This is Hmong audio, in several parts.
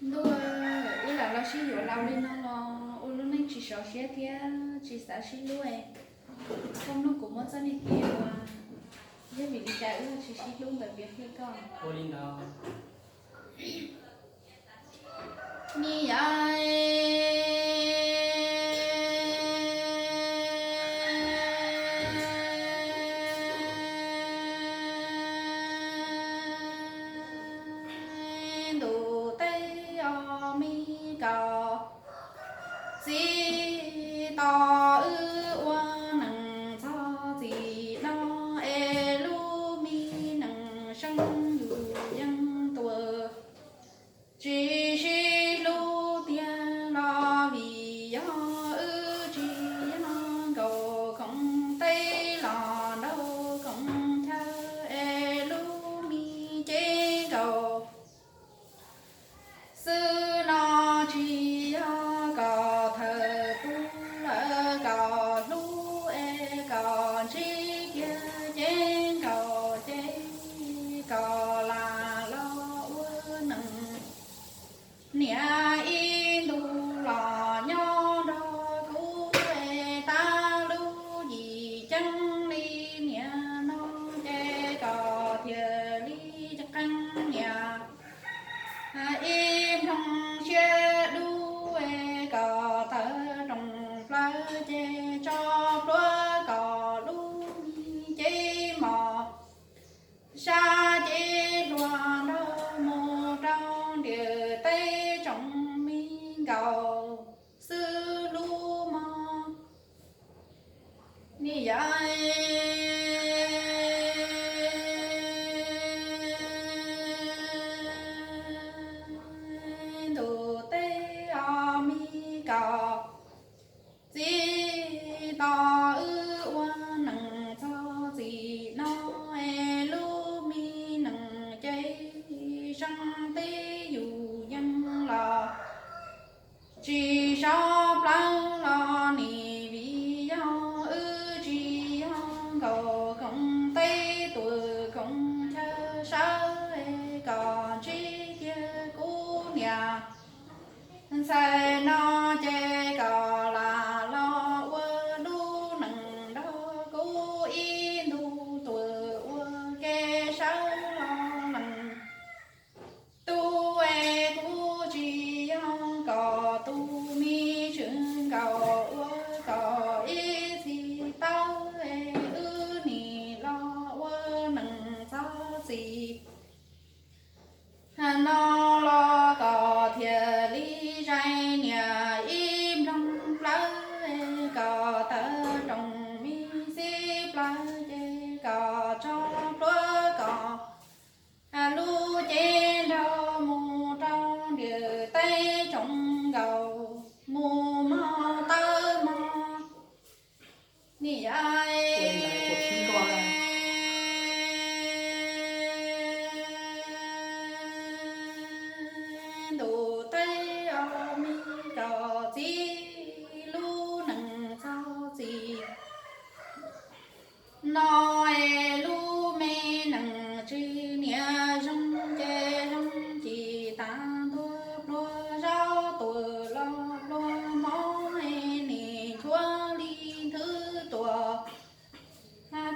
Ntuj, wb lam los sib yuav laus li no los ua lub neej tsis sov siab thiab tsis xav sib hlub. Koj mloog kuv muab txoj niag kev uas yog vim li cas wb tsis sib hlub ntawd piav qhia koj. Ua li ntawd. Ni yam ntuj teb os me kaus txiv, tos wb ua neej txog txim no es lub me neej seej yus yeej tuag. Tsis sib hlub tiag los vim yog wb tsis yog nkaus koom teb los nraug koom chaw es lub me cev nkaus xwb no tsis yog kom thawm tu lawm kom hlub es kom ntsib kiag cev nkaus ces kom lam los ua neej. Niam ib ntus los nyob nrog kuv es tab lub yim ceeb li niam no ces kom thiaj li qee niam ib nplooj siab dub es kom tawv rooj plaws ces tso plhuav kom lub me cev mos sab cev hluas nraug mus rau ntiaj teb tsoom me nkaus xwb lub mos. Ni yam ntuj teb os me kaus txiv, tos wb ua neej txog txim no es lub me neej ces seeb teb yus yeej los tsis sov plawv los nim vim yog wb tsis yog nkaus koom teb tuag koom chaw sawv kom ntsib kiag kuv niam ntxhais no ces kom lam los ua lub neej nrog kuv ib ntus tuag ua ke sawv los lees. Tub es kuv tsis yog kom tus me tswv nkaus ua kom ib txhis tawb es wb nim los ua neej txog txim no los kom thiaj li zais niam ib nplooj plawv kom tawv rooj me xib plawv ces kom tso plhuav kom lub cev nraug mus rau ntiaj teb tsoom nkaus mus mog tawb mog. Ni yam ntuj teb os me kaus txiv, lub neej txog txim no es lub me neej tsis niam zoo ces zoo tsis tas ntuag pluag zaub tuag los pluag mob es nim nchuav li nthwv tuag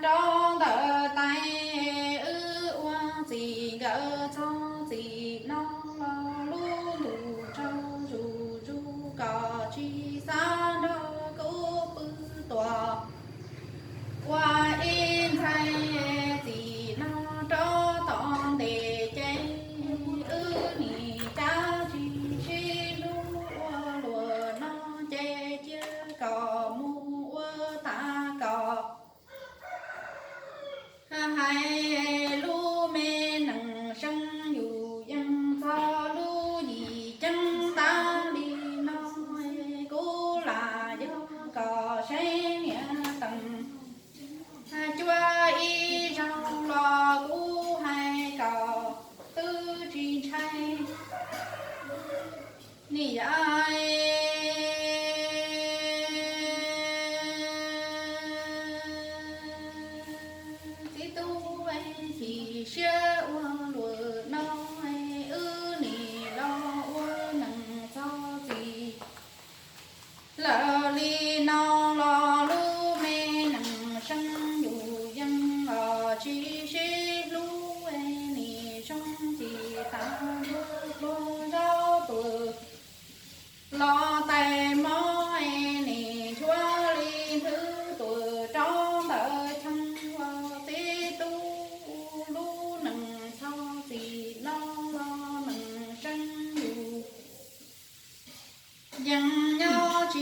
rau ntawm tais wb ua txim nkawm txog txim no los lub ntuj tsaug zuj zus kom tsis xav nrog kuv pw tuam ua ib ntxhais txim no rau tom ntej ces wb nim cab tsis sib hlub ua luaj no ces cia kom mus ua tas kom hais lub me neej seeb yus yeej txog lub yim ceeb tas li no kuv lam yog kom seb niam teem cuab ib zaug los kuv hais kom twb tsis ntshai. Ni yam txiv tub chim siab ua luaj no wb nim los ua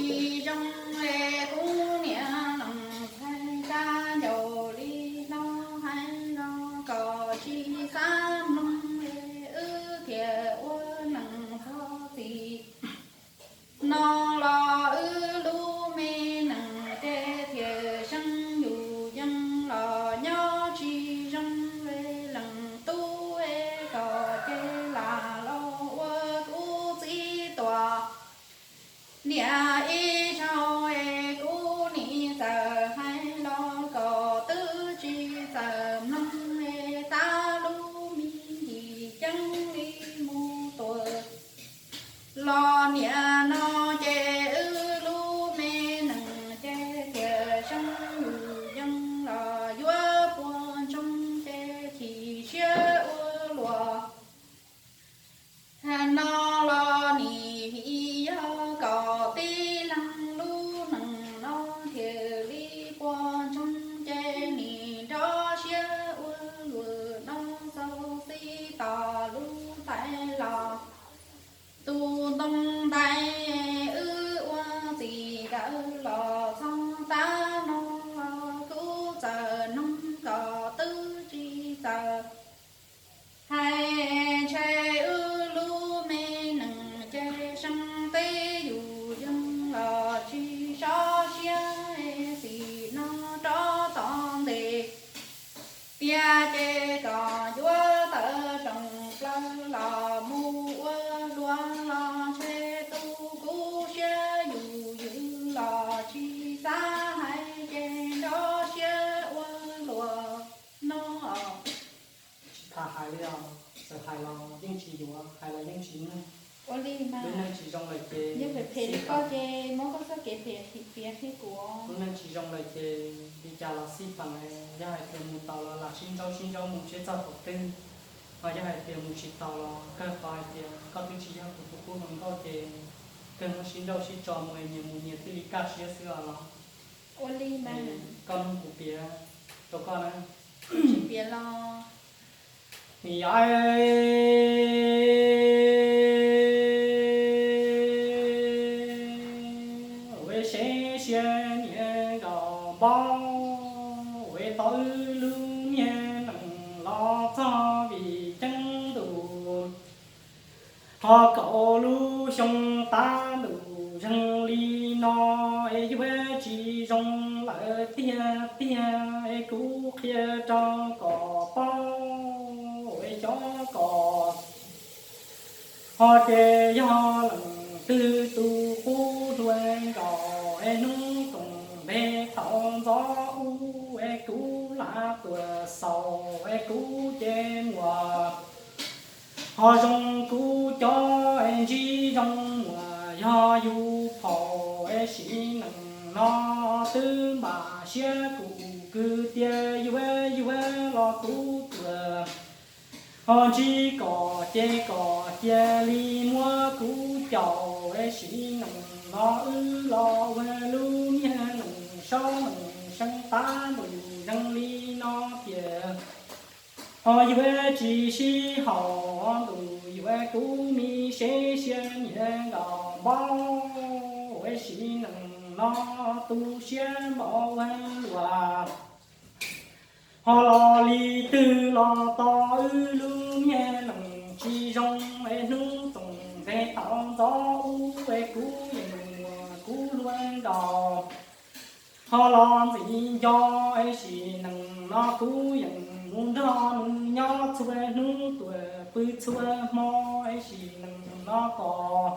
tsis zoo es kuv niam lees txhais kab ncaus li no hais los koj tsis xav mloog es wb thiaj ua neej txhob txim no los wb lub me neej ces thiaj seej yus yeej los nyob tsis zoo li leej tub es koj ces lam los ua kuv txiv tuag. Niam ib zaug es kuv nim txawm hais los koj twb tsis txawm mloog es tab lub me ntsis ceeb li mus tuag los niam no ces wb lub me neej ces thiaj seej yus yeej los yuav puas ntsoog ces chim siab ua luaj. Thaum no los nim yog koj tib leeg lub neej no thiaj li puas ntsoog ces nim nrov siab ua luaj no xauv xib tos lub ntais los tus ntoo ntais wb ua txij nkawm los txog tav no los kuv txawm noog koj twb tsis txawm hais ntshe wb lub me neej ces seej teb yus yeej los tsis sov siab xim no rov tom ntej tiag ces koj yuav tawm rooj plaws los mus ua luaj los ntshe tu kuv siab yus ywm los tsis xav hais ces nrov siab ua luaj no. Tsis tas hais li os, txawm hais los yeej tsis yuav, hais los yeej tsis mloog. Ua li mas, lub neej tsis zoo lawm ces phem phem li koj ces muab koj txoj kev phem piav qhia kuv. Lub neej tsis zoo lawm ces li cas los xij peem, yog hais tias mus tau los lam sib ntaub sib ntaub mus seb txog thaum twg, ho yog hais tias mus tsis tau los kawg qhov hais tias koj twb tsis yog kuv tus qub hluas nkauj ces kawg muab sib nrauj sib tso mus nyias mus nyias thiaj li kaj siab xwb os los. Ua li mas, koj mloog kuv piav rau koj na. Tsis piav los, nim yog ua seb siab niag nkaus npaub ua tau wb lub niag neej los txog vim ceeb ntus. Ho kaum lub xyoo tav ntuj zeeg li no es yuav tsis zoo lawm tiag tiag es kuv qhia rau koj paub es xyov koj ho ces yog leej twg tus qub hluas nkaus es hnub toom ntev thaum ntxov ub es kuv lam tuaj xaus es kuv ces muaj ho zoo kuv cov es ntsib zoo muaj yog yus phaum es sim neej no twb npam siab kuv kwv tias yuav yuav los kuv tuaj ho ntsib koj ces koj cia li muab kuv caum es sim neej no wb los ua lub niag neej saub neej seev tav ntuj zeeg li no tiag. Ho yuav tsis sib haum ntuj yuav kuv me seb siab niag nkaus npaub es sim neej no tu siab npaum ua luaj. Ho los li twg los tos wb lub niag neej tsis zoo es hnub toom ntev thaum ntxov ub es kuv yeej muaj kuv hluas nkaus. Ho los ntxim nco es sim neej no kuv yeej mus nrog nws nyob txhua hnub tuaj pw txhua hmo es sim neej no koj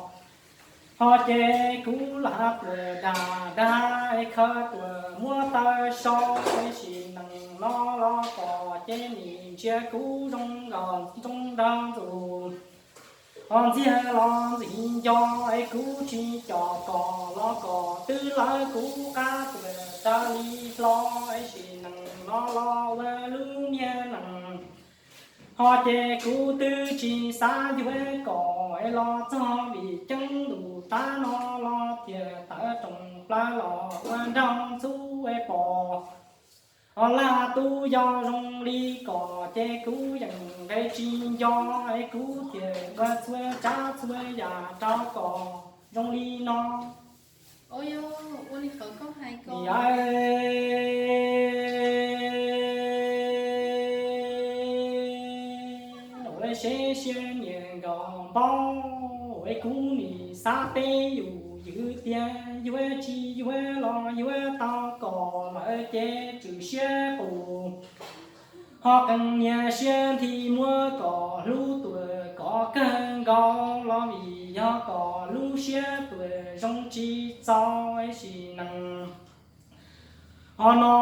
ho ces kuv lam tuaj dag dag es khawv tuaj muab taw so es sim neej no los koj ces nim ntsia kuv zoo nkaus ntoo nrag ntxus. Ho ntxiag los ntxim nco es kuv tsis com koj los koj twb lawv kuv qab tuaj raws li hlo es sim neej no los ua lub niag neej. Ho ces kuv twb tsis xav yuav koj es los txog vim ceeb ntuj tav no los thiaj tawm rooj plaws los ua nraug ntxub es pom ho laj tub yog zoo li koj ces kuv yeej nqe tsis nco es kuv thiaj ua txhua tsav txhua yam rau koj zoo li no. Ua li qhov koj hais ko. Ua seb siab nyiam nkaus npaum es kuv nim xav teb yus ywm tias yuav tsis yuav los yuav tau kom lawv ces tswm siab qus. Ho qee niag siab nthi muab kom hlub tuam kom kawg nkaus los vim yog kom lub siab tuam zoo tsis txaus sim neej. Ho no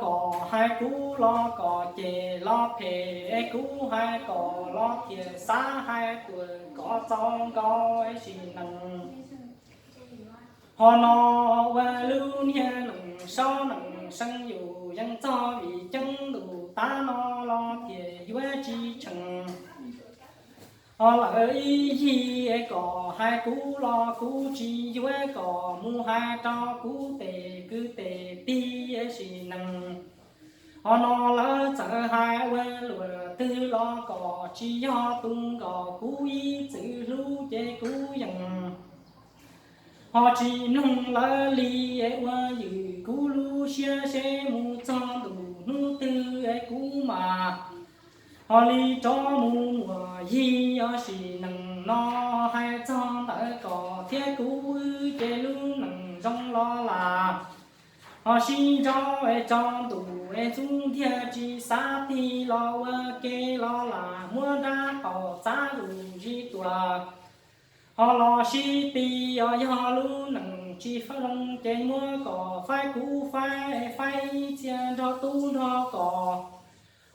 kom hais kuv los kom cem los phem es kuv hais kom los thiaj xav hais tuam kom txaus nkaus sim neej. Ho no ua lub niag neej saub neej seev yus yeej txog vim ceeb ntuj tab no los thiaj yuav tsis tshee. Ho lawv ib yig es kom hais kuv los kuv tsis yuav kom mus hais rau kuv tes kwv tes tij sim neej. Ho no lawv txawm hais ua luam twg los kom tsis yog tus nkaus kuv ib txwm hlub ces kuv yeej ho tsis mloog lawv li. Ua ywm kuv lub siab seb mus txog ntu hnub twg es kuv mam ho li rov mus muam yig. Sim neej no hais txog ntawm kom thiab kuv wb ces lub neej zoo los lam ho sib ntsib es tsaus ntuj es ntxub ntiag tsis xav tig los ua ke los lam muab nrab qaum txav zuj zus tuaj. Ho los sib tig os, yog lub neej tsis faib zoo ces muab kom faib kuv faib, faib ib txhia nrog tub nrog kos,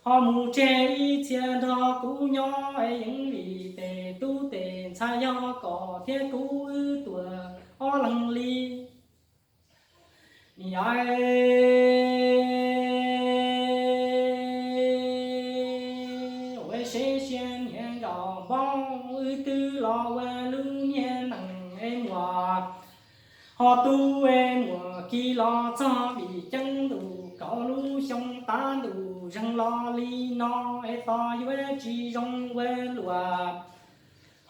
ho mus tseg ib txhia nrog kuv nyob es yeej vim tes tub tes ntxhais yog kom thiab kuv wb tuag ob leeg li. Nim ua seb siab nyiam nkaus npaum wb twb los ua lub niag neej es muam, ho tub es muam kis los txog vim ceeb ntuj kaum lub xyoo tav ntuj zeeg los li no es tos yuav tsis zoo ua luam.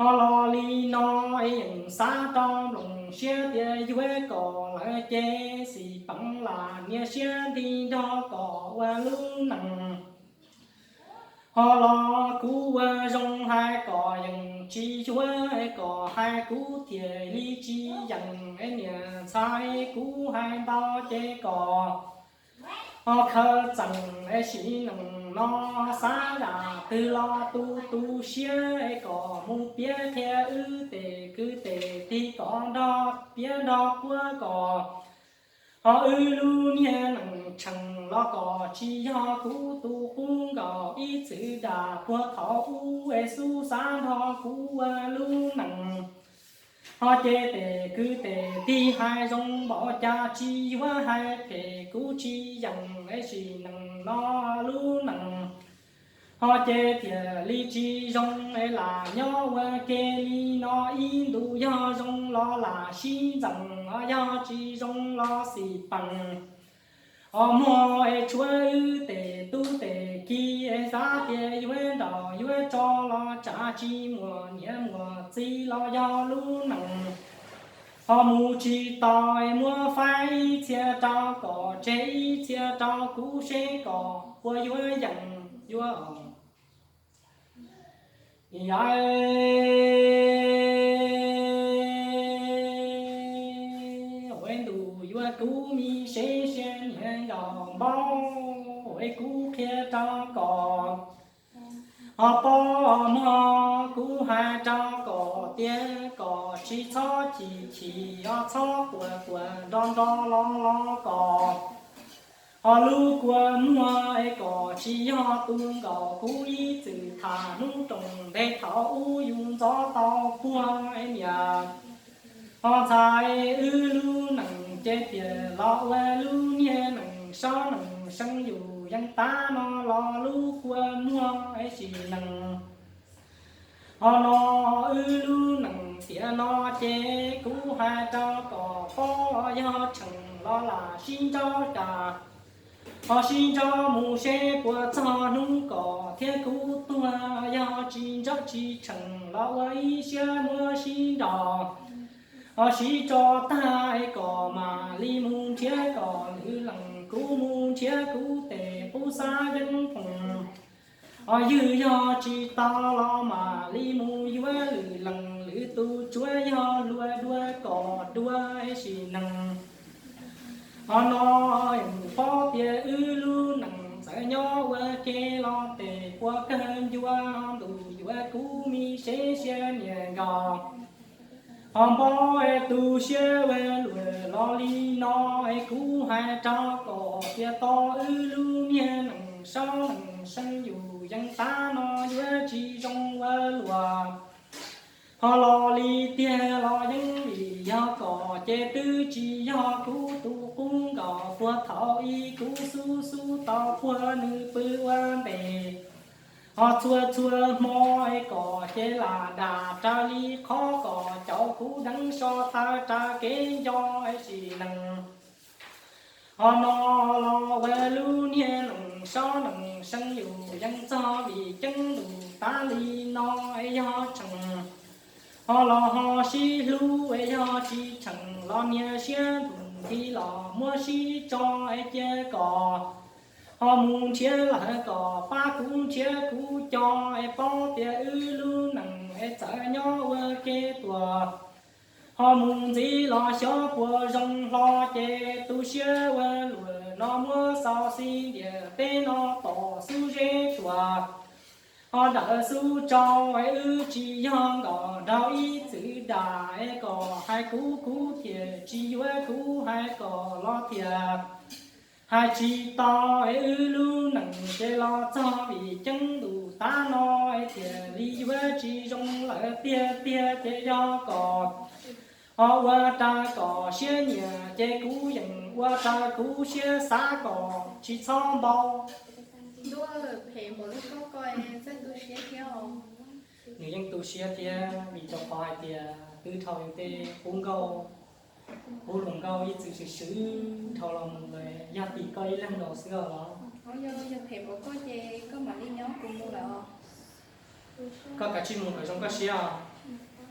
Ho los li no es yeej xav rau nplooj siab tias yuav kom lawv ces xim peem lam nias siab nti nrog kom ua lub neej. Ho los kuv ua zoo hais kom yeej tsis yuav es kom hais kuv thiaj li tsis yeem es niam ntxhais kuv hais ntau ces kom ho khaws txeem es sim neej no xav zam twg los tu tu siab es kom mus piav qhia wb tes kwv tes tij kom nrog piav nrog puab kom ho wb lub niag neej tshee los kom tsis yog kuv tus qub nkaus ib txwm dam puag thaum ub es xub xav nrog kuv ua lub neej. Ho ces tes kwv tes tij hais zoo npaum cas tsis yuav hais phem kuv tsis yeem es sim neej no lub neej. Ho ces thiaj li tsis zoo es lam nyob ua ke li no ib ntus, yog zoo los lam sib ntxeem, yog tsis zoo los xim peem. Ho muag es tshuav wb tes tub tes kiv es xav tias yuav nraum yuav tso los tsam tsis muaj niam muaj txiv los yog lub neej ho mus tsis tau es muab faib ib txhia rau kom tseg ib txhia rau kuv seb kom puas yuav yeem yuav. Yog ua ntus yuav kuv me seb siab nyiam nkaus npaum es kuv qhia rau kom ho paub mog, kuv hais rau kom tiag kom tsis txhob chim chim, ho txhob quaj quaj nro nro lo lo kom ho lub kua muag es kom tsis yog tu nkaus kuv ib txwm tham hnub roos ntev thaum ub yus ntxov tau puag es niam ho ntxhais wb lub neej ces tiag los ua lub niag neej saub neej seev yus yeej tab no los lub kua muag es sim neej. Ho no wb lub neej tiam no ces kuv hais rau kom paub, yog tshee los lam sib ntsib cas, ho sib ntsib mus seb puas txog hnub kom thiab kuv tuag, yog tsis ntsib tsis tshee los ua ib siab muab sib nrauj. Ho sib tso tag es kom mam li mus nrhiav kom lwm lees, kuv mus nrhiav kuv tes qub xab yeeb phoom. Ho ywg yog tsis tau los mam li mus yuav lwm lees, lwm tus tsuav yog luag dua kom dua ib sim nees. Ho no pob tias wb lub nees txawm nyob ua ke los tes puas kawg ncua, ntuj yuav kuv me seb siab niam nkaus. Ho npau es tu siab ua luam los li no es kuv hais rau kom tias tau wb lub niag nees saub nees seej yus yeej tab no yuav tsis zoo ua luam. Ho los li tiag los yeej vim yog kom ces twb tsis yog kuv tus qub nkaus, puag thaum ub kuv xub xub tau puag nws pw ua ntes. Ho txhua txhua hmo es kom ces lam dam raws li qhov kom cauv kuv deev so taw raws kev nco ib sim nees. Ho no los ua lub niag nees saub nees seej yus yeej txog vim ceeb lus tab li no es yog tseem ho los ho sib hlub es yog tsis tseem los niag siab nthum nthi los muab sib tso es cia kom ho mus nrhiav lawm kom pab kuv nrhiav kuv cov es paub tias wb lub nees es txawm nyob ua ke tuag. Ho mus ntxiv los xyov puas zoo hlo ces tu siab ua luam no muab xau xi ntiam peb no tom xub zeb tuag. Ho ntawm xub tsaus es wb tsis yog nkaus nraug ib txwm dam es kom hais kuv kuv thiaj tsis yuav kuv hais kom los thiaj hais tsis tau es wb lub nees ces los txog vim ceeb lus tab no es thiaj li yuav tsis zoo lawm tiag tiag ces yog kom ho ua raws kom siab nyiam ces kuv yeem ua raws kuv siab xav kom tsis txhob npau. Ntuj, phem npaum li koj ko, txawj tu siab thiab os. Nws yeej tu siab thiab vim rau qhov hais tias twb dhau yus tej qub nkauj, qub hluas nkauj ib txwm swm swm dhau los mus lawm, yog tim koj ib leeg nkaus xwb os los. Yog phem npaum koj ces koj mam li nyob kuv mus lawm os. Koj kav tsij mus kom zoo koj siab os.